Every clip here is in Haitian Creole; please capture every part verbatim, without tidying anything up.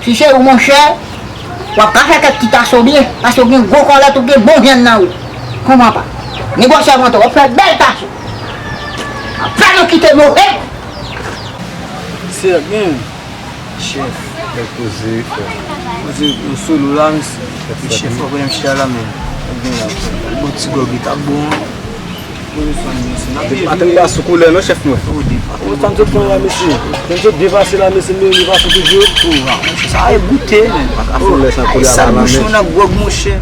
Si se ou, monchè, w ap ka fè kèk ti taso byen, paske w gen gwo kòlèt, ou gen bon vyann nan ou. Kòman pa? Negosye avè w, w ap fè bèl taso. Apre nou kite move. Sègen, chèf. Bèl koze, frè. Koze, yo solo la, mesye. Chèf, fò konnen m chita la, men. Bon ti gòg li t ap bon. Poze sou ann, mesye. N ap leve. Maten m pa sou koulè non, chèf mwen. Ou sa m sot pran la, mesye. Sa m sot depase la, mesye, m depase toujou. Sa e goute, men. Pa ka fè lè san koulè a pa nan men. Sa bouch mwen nan gwòg, monchè.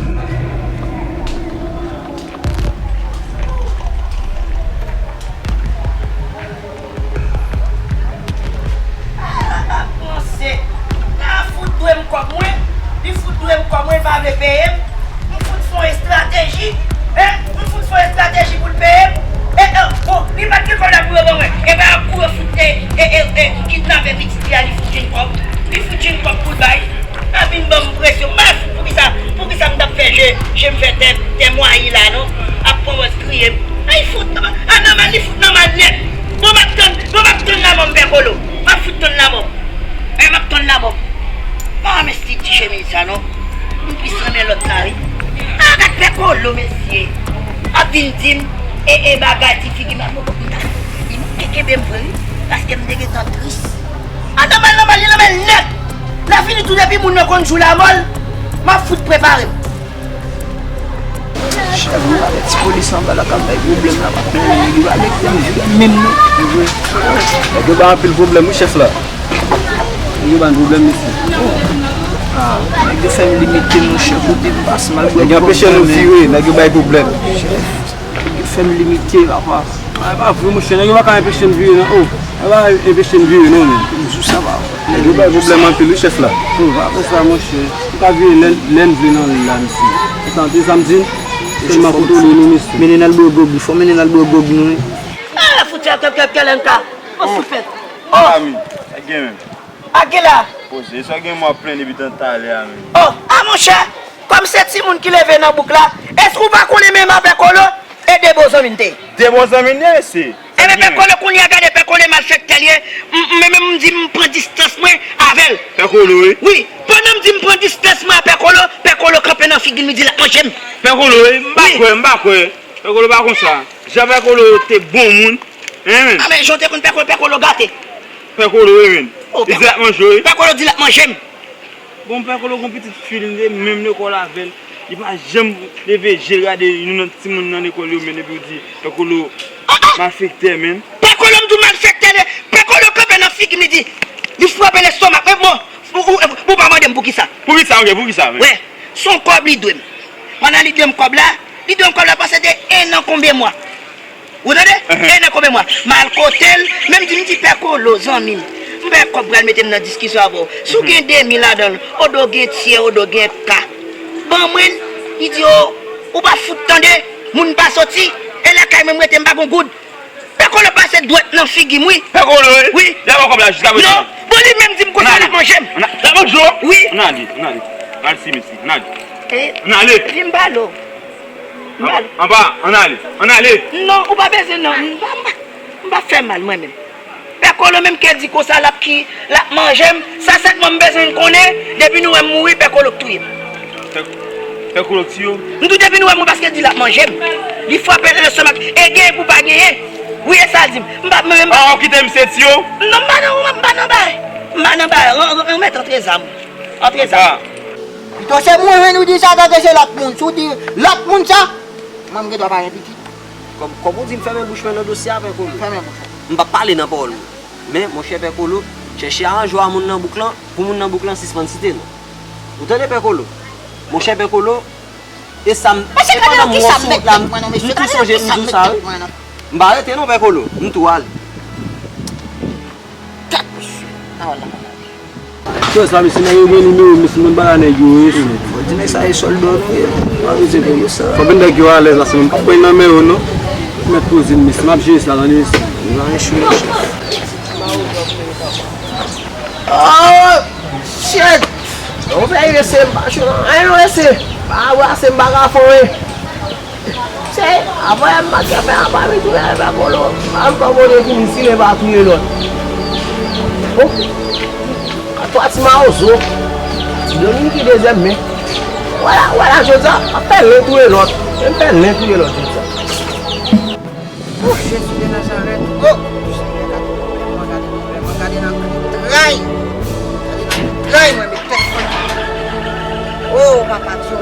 Panse, a fout dwe m kòb mwen, li fout dwe m kòb mwen, li pa vle peye m. M fout fè yon estrateji, en, m fout fè yon estrateji pou l peye m. E, e, bon, li pa t gen kòb la pou yo ban mwen. E pa ap kouri fout, e, e, e, e, kidnape pitit li a, li fout jwenn kòb. Li fout jwenn kòb pou l bay. A vin ban m presyon. M pa fout poukisa, poukisa m t ap fè je, je m fè tè, tè mwayi la, non. Ap pran wòz kriye m. Ay, fout, a nòmal, li fout nòmal nèt. Bon, m ap tann, bon, m ap tann lanmò m, Pè Kolo. M ap fout tann lanmò m. E, m ap tann lanmò m. Pa renmen stil ti chemiz sa, non. M plis renmen lòt la, wi. A, gad Pè Kolo, mesye. Ap vin di m, e, e, bagay ti figi m la, m, m, m te kenbe m vre, wi. Paske m te gentan tris. A, nòmal, nòmal, li nòmal nèt. Lè fini tou, depi moun nan konn jou lamò l, m ap fout prepare m. Chèf, nou pa gen ti polis anba la k ap bay pwoblèm la, pa konnen nèg yo pa gen pwoblèm menm non. Nèg yo bay anpil pwoblèm wi chèf la. Nèg yo bay pwoblèm mesye. Ah, nèg yo fè m limite monchè kote m pase m al bwè. Nèg yo anpeche nou vire, nèg yo bay pwoblèm. Chèf, nèg yo fè m limite papa. Ah, e pa vre monchè, nèg yo pa ka anpeche n vire non. Oh, e pa anpeche n vire non menm. M di w sa pa vre. Nèg yo bay pwoblèm anpil wi chèf la. Oh, pa fè sa monchè. Ou ka vire lè, lè n vle nan lil la mesye. Ou tande sa m di n? Sèlman kontwole nou mesye. Mennen n al bwè gwòg wi, fò mennen n al bwè gwòg nou wi. Ah, fouti a kèl kèl kèl enka. Bon soupèt. Oh. Ami, sa gen menm? A gen la. Poze, sa gen mwen ap plenn depi tan talè a menm. Oh, ah monchè, kòm se timoun ki leve nan bouk la, èske ou pa konnen menm a Pè Kolo e de bon zanmi n te ye? De bon zanmi n ye, mesye. Ebyen, Pè Kolo, kounye a gade Pè Kolo e malfektè l ye. M, m, men, men, m di m pran distans mwen avè l. Pè Kolo, wi. Wi, pandan m di m pran distans mwen a Pè Kolo, Pè Kolo kanpe nan figi m, li di l ap manje m. Pè Kolo, wi, m pa kwè, m pa kwè. Pè Kolo pa konsa. Jan Pè Kolo te bon moun, en, men. A, men, jan w te konn Pè Kolo, Pè Kolo gate. Pè Kolo, wi, men. Oh, li di l ap manje w, wi. Pè Kolo di l ap manje m. Bon, Pè Kolo gon pitit fi l, li te menm lekòl avè l. Li pa janm leve je l gade youn nan timoun nan lekòl yo, men epi w di Pè Kolo malfektè, men. Pè Kolo, m di w malfektè, li, Pè Kolo kanpe nan figi m, li di, li frape lestomak mwen, bon, ou, ou, ou pa mande m poukisa. Poukisa, ok, poukisa, men? Wè, se yon kòb li dwe m. Pandan li dwe m kòb la, li dwe m kòb la panse de en an konbyen mwa. Ou tande? Enhen. E nan konbyen mwa? M al kote l, men m di, m di, Pè Kolo, zanmi m, m pa gen kòb pral mete m nan diskisyon avè w. Si w gen demi ladan l, odo gen tyè, odo gen ka, ban mwen l. Li di, o, ou pa fout tande, moun pa soti, e lakay mwen m rete, m pa gen goud. Pè Kolo pase dwèt nan figi m, wi. Pè Kolo, wi? Wi. L ap ba w kòb la jiska prezan. Non, bon, li menm di m konsa l ap manje m. L ap manje w? Wi. Ann ale, ann ale. Al si mesye, ann ale. Ann ale. Epi m pale w. Anba, anba, ann ale, ann ale. Non, ou pa bezwen non, m pa, m pa, m pa fè mal mwen menm. Pè Kolo menm ke di konsa l ap ki, l ap manje m, sa sèlman m bezwen konnen, depi nou wè m mouri, Pè Kolo k touye m. Pè, Pè Kolo k tiye w? M di w depi nou wè m mouri paske l di l ap manje m. Li frape lestomak, e genyen pou pa genyen. Wi, e sa l di m. M pa, men m pa Kite m seti yo. Non, m pa nan, m pa nan bay. M pa nan bay. Ren-, ren-, renmèt antre zam. Antre zam. Pito se mwen menm ou di sa, tande se lòt moun. Si w di lòt moun sa, mwen m gen dwa pa gen pitit. Kòm, kòm ou di m fèmen bouch mwen nan dosye a, Pè Kolo. Fèmen bouch ou. M p ap pale nan pawòl mwen. Men, monchè Pè Kolo, chèche aranje w a moun nan bouk lan, pou moun nan bouk lan sispann site non. Ou tande, Pè Kolo? Monchè Pè Kolo, e sa m, e pandan m wè w sou wout la, m, m tou sonje m di w sa, wi. M pa rete non, Pè Kolo, m tou ale. Tèt mesye. Pawòl la pa la. Chòz la, mesye, nèg yo gen nimewo, mesye, mwen ba nèg yo, wi. Fò di nèg sa e sòlda nou ye. Pa bezwen pou yo sa. Fò vin nèg yo alèz la, se mwen p ap pran nan men yo, non. Mèt poze m, mesye, m ap jere sa, tande, mesye. Nan, mesye, mesye. Oh, shit! Yon fè rese, m pa cho nan anyen, non, rese. Pa brase, m pa ka fon, wi. Se, avan m pa t fè apa, men tou lè Pè Kolo, pa m pa konnen fini, si lè pa touye lòt. Oh, a twa ti mawozo. Ti Domin ki dezyèm, men. Wala, wala, jodi a, m ap fè len touye lòt. M fè len touye lòt jodi a. Oh, Jezi de Nazarèt. Oh, Senyè, gade pwoblèm mwen, gade pwoblèm mwen, gade nan tray. Gade nan tray, mwen met tèt mwen. Oh, papa Dye.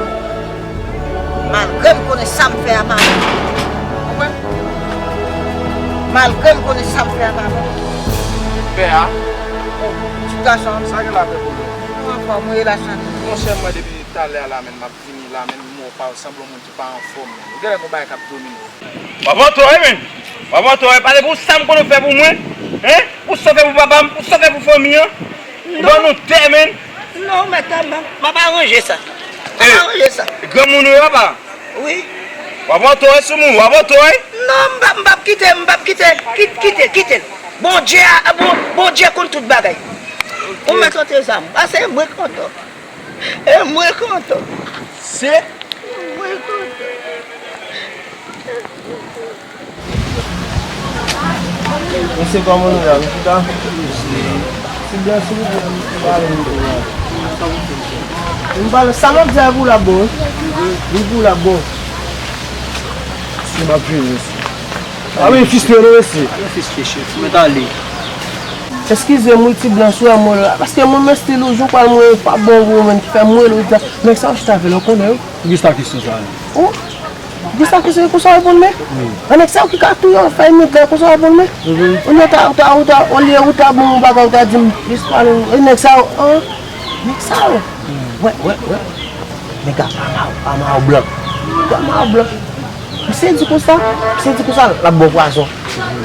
Malgre m konnen sa m fè a pa bon. Konprann? Malgre m konnen sa m fè a pa bon. Pè a? Oh, ti gason. Sa gen la, Pè Kolo? Mwen anfòm, wi, la santi. Monchè, mwen depi talè a la, menm m ap vini la, menm m wè w pa sanble yon moun ki pa anfòm, menm. Ou genlè gon bagay k ap domine w. W ap antò, wi, menm. W ap antò, wi. Pale pou sa m konn ou fè pou mwen. Hein? Pou sa w fè pou papa m, pou sa w fè pou fanmi an. Ou ban nou tè, menm. Non, mèt, m, m ap aranje sa. M ap aranje sa. Granmoun ou ye, papa? Wi. W ap antò, wi, sou moun, w ap antò, wi. Non, m p ap, m p ap kite, m p ap kite. Kit-, kite, kite l. Bondye a, bon, Bondye konn tout bagay. Ou mèt antre zam. Pase mwen kontan. E mwen kontan. Se? Mwen kontan. Mesye, kòman nou ye? Nou chita? Ti blan, silvouplè, m pale nou tou la. M pale, sa m ap di a pou l ap bon, wi. Li pou l ap bon. Si m ap jere, mesye. A wi, fiske nou, mesye. A wi, fiske, chèf. Mèt ale. Eskize m wi, ti blan, si w wè m wè la. Paske mwen menm stil ou, jou pral mwen pa bon pou mwen ki fè mwen lòt la. Nèg sa w chita avè l, ou konnen wi. Poukisa kesyon sa a? Oh, poukisa kesyon konsa w reponn mwen? Wi. An nèg sa yo ki ka touye w, fè imigre konsa w reponn mwen? Mhm. Olye w ta, ou ta, ou ta, olye ou ta ban m yon bagay, ou ta di m plis pale, e nèg sa yo, an? Nèg sa yo. Wè, wè, wè. Nèg la pa ma-, pa mawo blan. Pa mawo blan. Misye di konsa, misye di konsa, l ap ba w pwazon.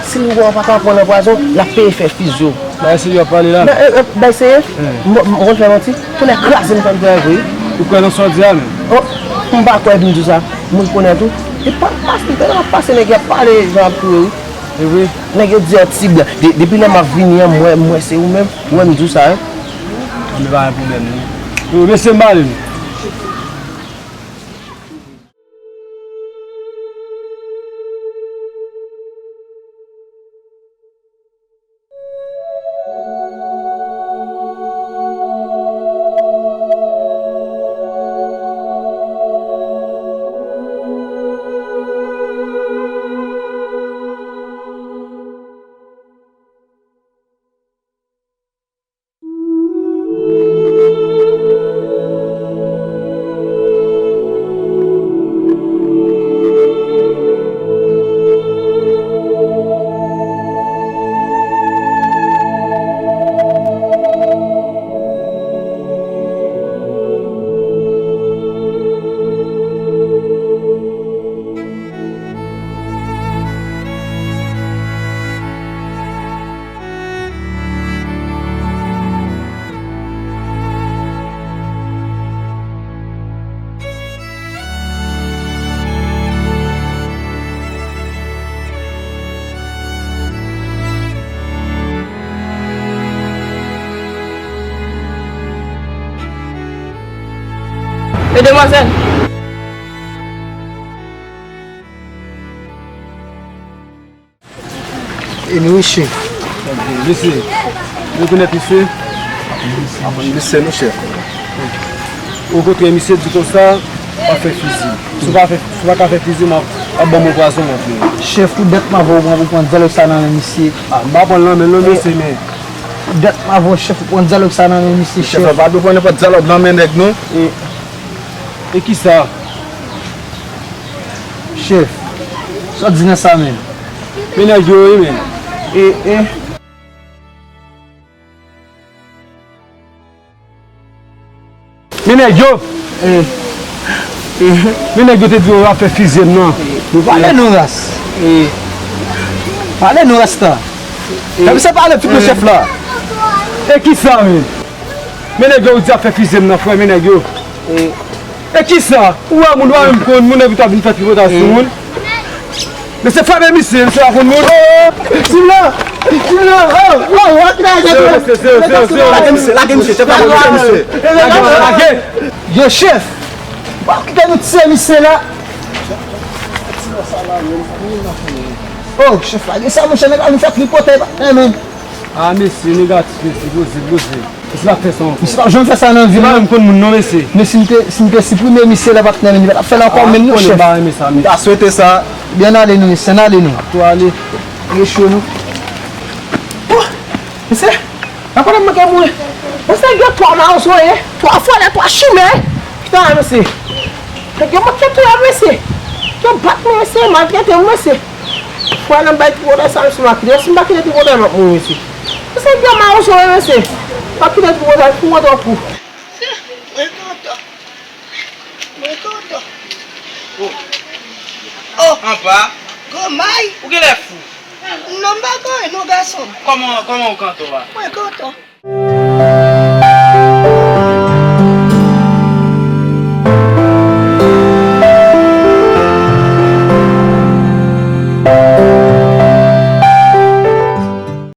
Si l wè w pa ka pran nan pwazon, l ap peye fè fizi w. Bay seye w ap pale la. Bay, e, e, bay seye? M, m, m konn fè manti? Tonnè kraze m konn fè vre. Ou kwè nan sa w di a menm? Oh, m pa kwè m di w sa. M rekonèt ou. E pa, pa, m tande w ap pase nèg y ap pale jan ap touye wi. E vre? Nèg yo di an ti blan. De, depi lè m ap vini an, m wè, m wè se ou menm. Ou wè m di w sa, wi. Anben pa gen pwoblèm non. Yo, mesye m pale nou. Medamwazèl. E nou riche. Mesye, rekonèt misye? Misye, monchè. Okontrè, misye di konsa, w ap fè fizi. Si w pa fè, si w pa ka fè fizi, m ap, Ap ban mwen pwazon, mon frè. Chèf, pou dèt m avè w, ou pran, ou pran dyalòg sa nan men misye. A, m pa pran l nan men l non, mesye, men. Pou dèt m avè w, chèf, ou pran dyalòg sa nan men misye, chèf. Chèf, pa dwe pran nenpòt dyalòg nan men nèg, non. E, e kisa? Chèf, sa w di nan sa menm? Men nèg yo, wi, men. E, e. Men nèg yo! Men nèg yo te di yo ap fè fizyèm nan. Yo pale non ras. Pale non rasta. Fè misye pale tout non chèf la. E kisa, men? Men nèg yo di ap fè fizyèm nan, frè, men nèg yo. E kisa? Ou wè moun, ou wè menm konn moun, epi w ap vin fè tripotay sou moun. Mesye, frape misye, misye pa konn moun. Oh, Simla! Simla! Oh, oh, oh, kite misye, kite misye, kite misye. Lage misye, chèf la, lage misye. Lage, lage. Yo, chèf! Bon, kite nou tiye misye la. Oh, chèf, lage sa, monchè, nèg la vin fè tripotay, patnè, men. A, mesye, negatif, mesye, poze, poze. Mesye pa fè sa ankò. Misye pa janm fè sa nan vi l, non. Misye pa menm konn moun, non, mesye. Men si m te, si m te siprime misye la, patnè, men li pa t ap fè l ankò, men non, chèf. A, m pa renmen sa, mesye. M ta swete sa. Byen ale, non, mesye, ann ale, non. Ap tou ale. Lage cho, non. Oh, mesye, nan kote m manke mouri. Mesye, gen twa mawozo, ye. Twa vòlè, twa chimè. Pita, mesye. Nèg yo manke touye m, mesye. Yo bat mwen, mesye, maltrete m, mesye. Fwa nan bay tripotay sa, mesye, m a kite. Si m pa kite tripotay, m ap mouri, mesye. Mesye, byen mawozo, wi, mesye. M ap kite tripotay, fou mwen twò fou. Mwen kontan. Mwen kontan. Oh. Oh. Anpa. Granmay. Ou genlè fou. Non, m pa gen anyen, non, gason. Kòman, kòman ou kontan a? Mwen kontan.